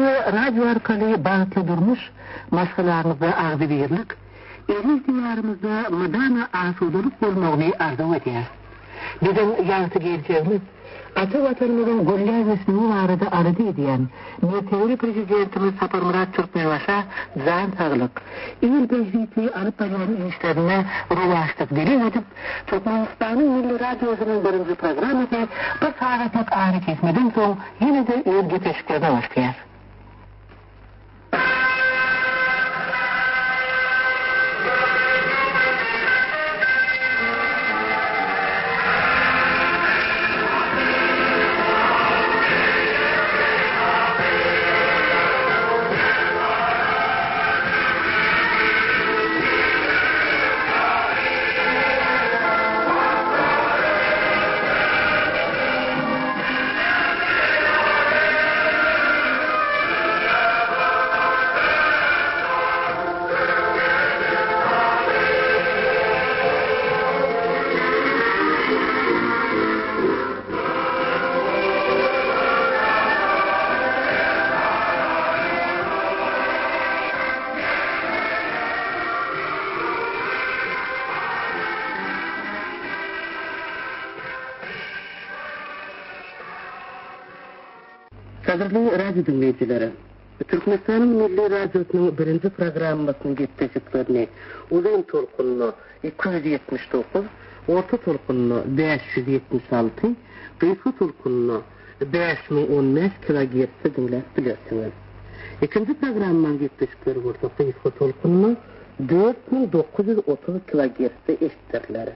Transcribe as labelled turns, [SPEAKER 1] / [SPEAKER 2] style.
[SPEAKER 1] Size radio arkaly bagtly durmuş, maşgalaňyzda agzybirlik, eziz Diýarymyzda mydama asudalyk bolmagyny arzuw edýäris. Biziň ýagty geljegimiz, ata Watanymyzyň gülläp ösmegi barada alada edýän mertebeli Prezidentimiz Saparmyrat Türkmenbaşa jan saglyk, il bähbitli alyp barýan işlerinde rowaçlyk dileg edip, Türkmenistanyň Milli radiosynyň birinji programmasy bir sagatlyk arakesmeden soň ýene-de öz gepleşiklerine başlaýar. Gadyrly radio diňleýjiler! Türkmenistanyň Milli radiosynyň birinji programmasynyň gepleşiklerini uzyn tolkunda 279, orta tolkunda 576, gysga tolkunda 5015 kilogertzde diňläp bilersiňiz. Ikinji programmanyň gepleşikleri bolsa gysga tolkunda 4930 kilogertzde eşitdiriler.